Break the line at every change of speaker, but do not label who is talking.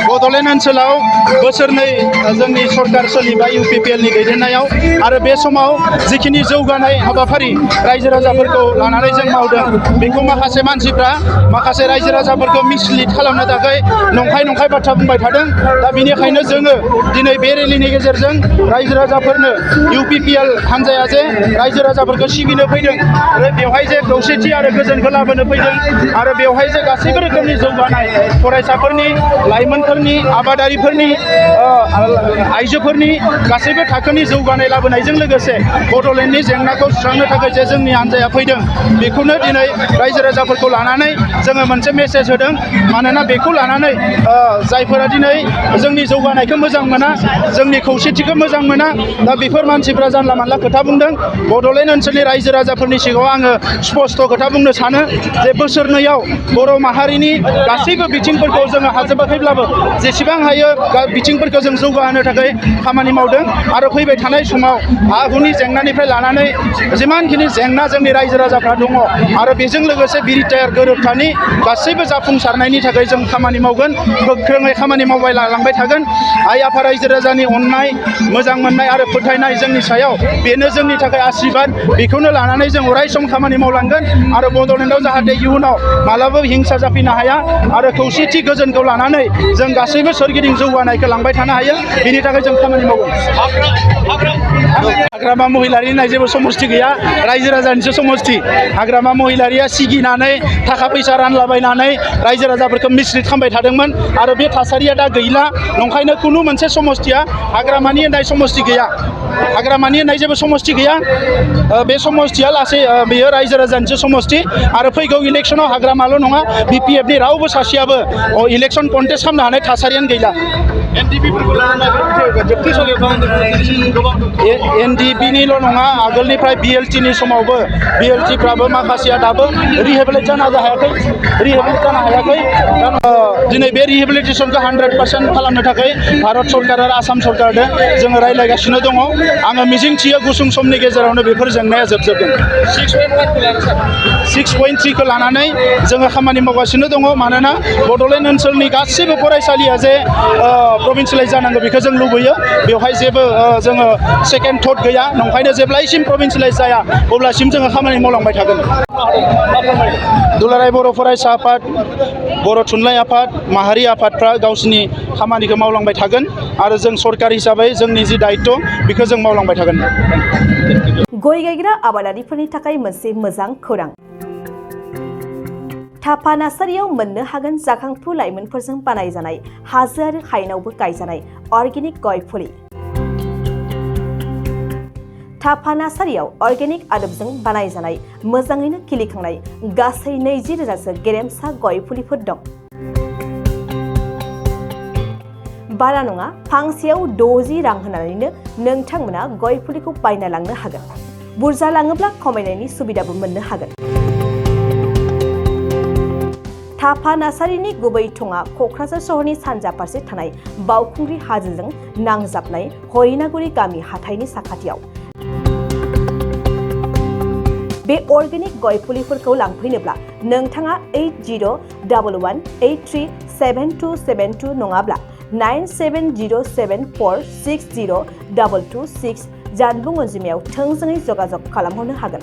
बड'लेण्ड ओनसोलाव बोसोरनै जोंनि सरकार सोलिबाय UPPL नि दैदेननायाव आरो बे समाव जिखिनि जौगानाय हाबाफारि रायजो राजाफोरखौ लानानै जों मावदों बेखौ माखासे मानसिफ्रा माखासे रायजो राजाफोरखौ मिसलिड खालामनो थाखाय नंखाय बाथ्रा बुंबाय थादों दा बेनिखायनो जोङो दिनै बे रेलिनि गेजेरजों रायजो राजाफोरनो UPPL हान्जाया जे रायजो राजाफोरखौ सिबिनो फैदों आरो बेवहाय जे खौसेथि आरो गोजोनखौ लाबोनो फैदों आरो बेवहाय जे गासैबो रोखोमनि जौगानाय फरायसाफोरनि लाइमोनफोरनि आबादारिफोरनि आइजोफोरनि गासैबो थाखोनि जौगानाय लाबोनायजों लोगोसे बड'लेण्डनि जेंनाखौ सुस्रांनो थाखाय जे जोंनि हान्जाया फैदों बेखौनो दिनै रायजो राजाफोरखौ लानानै जोङो मोनसे मेसेज होदों मानोना बेखौ लानानै जायफोरा दिनै जोंनि जौगानायखौ मोजां मोना जोंनि खौसेथिखौ मोजां मोना दा बेफोर मानसिफ्रा जानला मानला खोथा बुंदों बड'लेण्ड ओनसोलनि रायजो राजाफोरनि सिगाङाव आङो स्पष्ट खोथा बुंनो सानो जे बोसोरनैयाव बर' माहारिनि गासैबो बिथिंफोरखौ जोङो हाजोबाखैब्लाबो जेसेबां हायो बिथिंफोरखौ जों जौगाहोनो थाखाय खामानि मावदों आरो फैबाय थानाय समाव हा हुनि जेंनानिफ्राय लानानै जिमानखिनि जेंना जोंनि रायजो राजाफ्रा दङ आरो बेजों लोगोसे बिरिटायार गोरोबथानि गासैबो जाफुंसारनायनि थाखाय जों खामानि मावगोन गोख्रोङै खामानि मावबाय लालांबाय थागोन आइ आफा रायजो राजानि अननाय मोजां मोननाय आरो फोथायनाय जोंनि सायाव बेनो जोंनि थाखाय आशीर्बाद बेखौनो लानानै जों अराय सम खामानि मावलांगोन आरो बड'लेण्डआव जाहाथे इयुनाव मालाबाबो हिंसा जाफैनो हाया आरो खौसेथि गोजोनखौ लानानै जों गासैबो सोरगिदिं जौगानायखौ लांबाय थानो हायो बेनि थाखाय जों खामानि मावगोन हाग्रामा महिलारि होननाय जेबो समस्ति गैया रायजो राजानिसो समस्ति हाग्रामा महिलारिया सिगिनानै थाखा फैसा रानलाबायनानै रायजो राजाफोरखौ मिसलिड खालामबाय थादोंमोन आरो बे थासारिया दा गैला नंखायनो खुनु मोनसे समस्तिया हाग्रामानि होननाय समस्ति गैया हाग्रामानि होननाय जेबो समस्ति गैया बे समस्तिया लासै बेयो रायजो राजानिसो समस्ति आरो फैगौ इलेक्सनाव हाग्रामाल' नङा BPF नि रावबो सासेयाबो इलेक्सन कन्टेस्ट खालामनो हानाय थासारियानो गैला NDP निल' नङा आगोलनिफ्राय BLT नि समावबो BLT फ्राबो माखासेया दाबो रिहेबिलिट जानो हायाखै दिनै बे रिहेबिलिटेसनखौ 100% खालामनो थाखाय भारत सरकार आरो आसाम सरकारजों जोङो रायज्लायगासिनो दङ आङो मिजिंथियो गुसुं समनि गेजेरावनो बेफोर जेंनाया जोबजोबगोन 6.3 खौ लानानै जोङो खामानि मावगासिनो दङ मानोना बड'लेण्ड ओनसोलनि गासैबो फरायसालिया जे प्रभिन्सियेलाइज जानांगौ बेखौ जों लुबैयो बेवहाय जेबो जोङो सेकेन्ड थट गैया नंखायनो जेब्लायसिम प्रभिन्सियेलाइज जाया अब्लासिम जोङो खामानि मावलांबाय थागोन दुलाराय बर' फरायसा आफाद बर' थुनलाइ आफाद माहारि आफादफ्रा गावसिनि खामानिखौ मावलांबाय थागोन आरो जों सरकार हिसाबै जोंनि जि दायित्व बेखौ जों मावलांबाय थागोन
गय गायग्रा आबादारिफोरनि थाखाय मोनसे मोजां खौरां थापा नार्सारियाव मोननो हागोन जाखांफु लाइमोनफोरजों बानायजानाय हाजो आरो हायेनावबो गायजानाय अर्गेनिक गय फुलि थापा नार्सारियाव अर्गेनिक आदबजों बानायजानाय मोजाङैनो खिलिखांनाय गासै 20,000सो गेरेमसा गय फुलिफोर दं बारा नङा फांसेयाव 60 रां होनानैनो नोंथांमोना गय फुलिखौ बायना लांनो हागोन बुरजा लाङोब्ला खमायनायनि सुबिदाबो मोननो हागोन थापा नार्सारिनि गुबै थङा क'क्राझार सहरनि सानजा फारसे थानाय बावखुंग्रि हाजोजों नांजाबनाय हरिनागुरि गामि हाथाइनि साखाथियाव बे अर्गेनिक गय फुलिफोरखौ लांफैनोब्ला नोंथाङा 8011837272 नङाब्ला 9707460226 जानबुं अनजिमायाव थोंजोङै जगाजग खालामहरनो हागोन